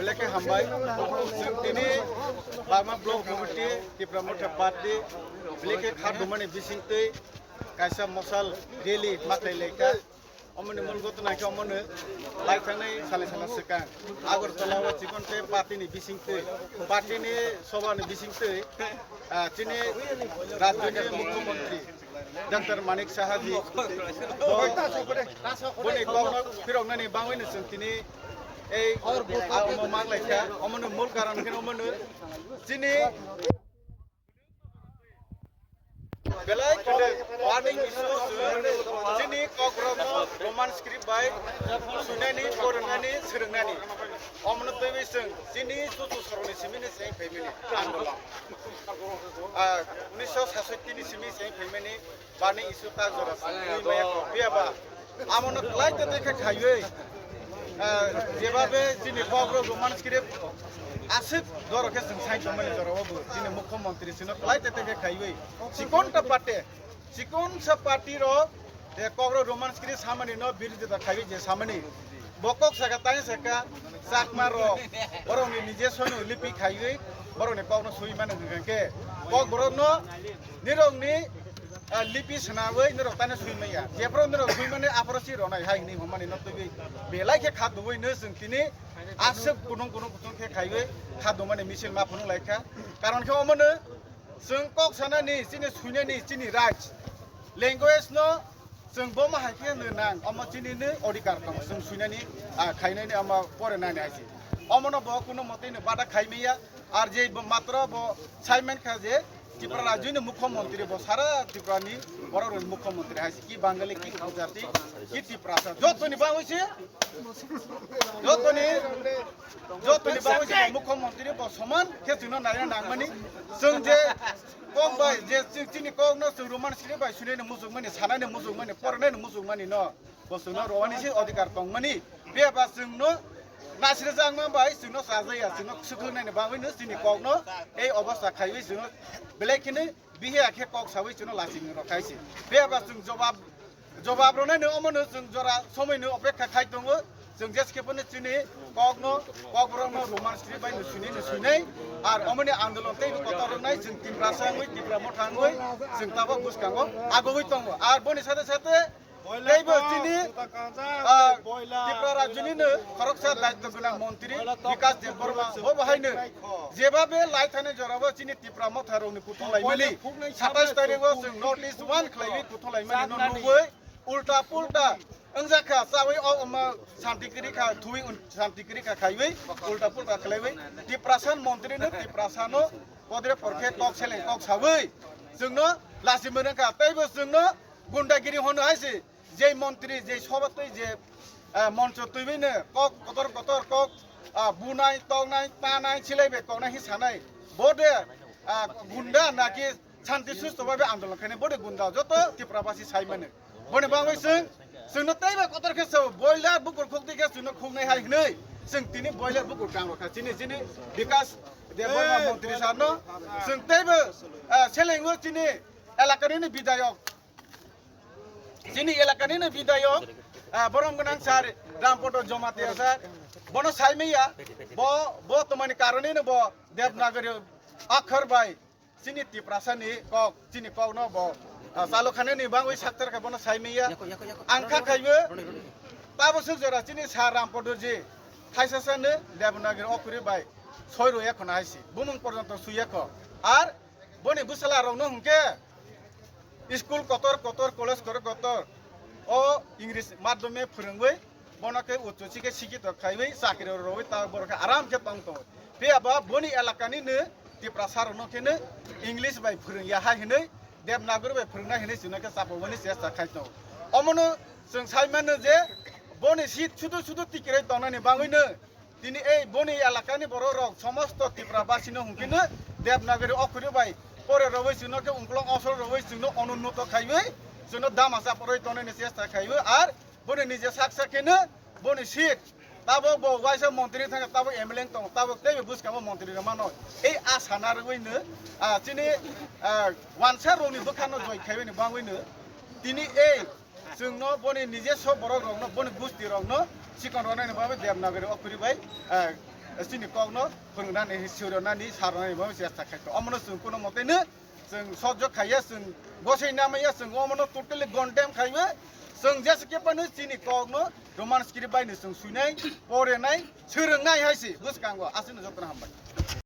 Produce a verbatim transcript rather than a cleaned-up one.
Belai khe hambai. Chwng tini Bagma Block Committee, Tipra Motha Party, belai khe kha dumani bisingtwi kaisa mosal rally ma khlai lai kha. Omoni mul gotna khe omono lai thangnai sale sala swkang Agartala o chikon tei party ni bisingtwi, party ni sobha ni bisingtwi, ah, chini rajyoni mukhyamantri Doctor Manik Saha ji, bo, boni kokno phiroknani bangwino chwng tini ei, ah, omo ma khlai kha, omono mul karon khe omono chini belai khe burning issue chwng chini Kokborokno Roman script bai swinani, porinani, swrwngnani. Omono twiwi chwng chini chuchu soroni simini se phaimani andolon. Ah, unisho sasotti ni simi se phaimani burning issue ta jora twi maya kho. Phiya ba amono kwlai te te khe khaiwi, ah, jebabe chini Kokborok Roman script aswk jora khe chwng sai tongmani jora o bo chini mukhyamantri chwngno kwlai te te khe khaiwi chikon ta pate, chikon sa party rok, eh, Kokborok Roman script samani no birodita khaiwi je samani. Bo kok saka tang saka Chakma rok borokni nije soino lipi khaiwi borokni kokno sui mano hwnkhe Kokborokno nirokni, ah, lipi swnawi nirok tani sui maya. Jephru nirok sui mani aphuru si ronai hai hwnwi hwnmani no twiwi belai khe kha duwi no chwng tini aswk kunung kunung kutung khe khaiwi kha dumani misil ma phunuk lai kha. Karon khe omono chwng kok sanani, chini suinani, chini right language no chwng bo ma hai khe no nang, omo chini no odhikar tongo, chwng suinani, ah, khainani, omo porinani hai se. Omono bo kuno motei no bada khai maya, ar je bo matro bo sai man kha je Tripura rajyoni mukhyamantri bo sara Tripura ni borok rokni mukhyamantri hai se, ki Bangali, ki Gujarati, ki Tiprasa, jotoni bangwi se, jotoni, jotoni bangwi se mukhyamantri bo soman khe chwngno naina nangmani, chwng je kok bai je chini kokno chwng Roman script bai suinani muchungmani, sanani muchungmani, porinani muchungmani no bo chwngno rwani se odhikar tongmani. Phiya ba chwngno nasrijakma bai chwngno chajaya, chwngno swkhlwngnani bagwino chini kokno ei obostha khaiwi chwngno belai kheno bihiya khe kok sawi chwngno lachini rw khai se. Phiya ba chwng jobab, jobab rwnani omono chwng jora somoino opekha khai tongo. Chwng jeskhe phano chini kokno, Kokborokno Roman script bai no sini no sinai. Ar omoni andolon teibo kotor rwnai chwng Tiprasa wngwi, Tipra Motha wngwi chwng tabok bwskango agogwi tongo. Ar boni sate sate teibo chini, ah, Tipra rajyoni no khoroksa daityo gwnang montri Bikas Debbarma bo bo haino jebabe lai thani jorabo chini Tipra Motha rokni kuthung laimani satais tarikh o chwng North East one khlaiwi kuthung laimani no nugwi ulta pulta wngjakha, chawi o, omo santi kwrwi kha, thuwi un-, santi kwrwi kha khaiwi ulta pulta khlaiwi Tiprasa montri no Tiprasa no kodre porkhe kok seleng kok sawi chwngno lachi mwnwng kha, teibo chwngno gundagiri hono hai se, je montri, je sobha twi, je, ah, moncho twiwi no kok kotor kotor kok, ah, bunai, toknai, tanai, silai bai koknai hi sanai, bo de, ah, gunda naki Santi susto babe andolon khainai bode gunda joto Tripura basi sai mane. Boni bagwi chwng, chwngno teibo kotor khe chwng boiler bukur khukti khe chwngno khuknai hai hwnwi chwng tini boiler bukur kang rokha chini, chini Bikas Debbarma montri sir no chwng teibo, ah, selengo chini elakani ni bidayok, chini elakani ni bidayok, ah, borom gwnang sir Rampodo Jomatia sir bono sai maya, bo, bo tomani karoni no bo Devanagari akhor bai chini Tiprasa ni kok, chini kok no bo, ah, chalo khane ni bangwi saktar kha bono sai maya. Ang kha khaibo tabo suk jora chini sir Rampodo ji thaisa sa no Devanagari akhori bai soi rwya khona hai si bumung porjonto suya kho. Ar boni bwsala rok no hwnkhe school kotor kotor, college kotor kotor o English madhyome phwrwngwi bono khe uchu chikhe sikito khaiwi chakri rwwi ta borok khe aram khe tong tongo. Phiya ba boni elakani no Tiprasa rokno khe no English bai phwrwngya hai hwnwi Devanagari bai phwrwngnai hwnwi chwngno khe chapamani chesta khai tongo. Omono chwng sai mano je boni seat sudu sudu tikirwi tongnani bagwi no tini ei boni elakani borok rok somosto Tripura basino hwnkhe no Devanagari akhori bai pore rwwi chwngno khe ungklong osol rwwi chwngno onunnoto khaiwi chwngno dama chaprwi tongnani chesta khaiwi ar boni nije sak sak khe no boni seat tabok bo waisa montri thangkha, tabok M L A tongo, tabok teibo bwskango montri rwmano. Ei asa narwino, ah, chini, ah, wansa rokni bwkhano joi khaiwini bangwino tini ei chwngno boni nijeso borok rokno, boni gusti rokno chikon rwnani bagwi Devanagari akhori bai, ah, chini kokno phwrwngnani, swironani, sarnani bo chesta khaito. Omono chwng kuno moteno chwng sojok khaiya, chwng bosai namaiya, chwng omono totally condemn khaiwi, chwng jesa khe phano chini kokno Roman script baino chwng swinai, porenai, swrwngnai hai se bwskango. Aswkno jotono hambai.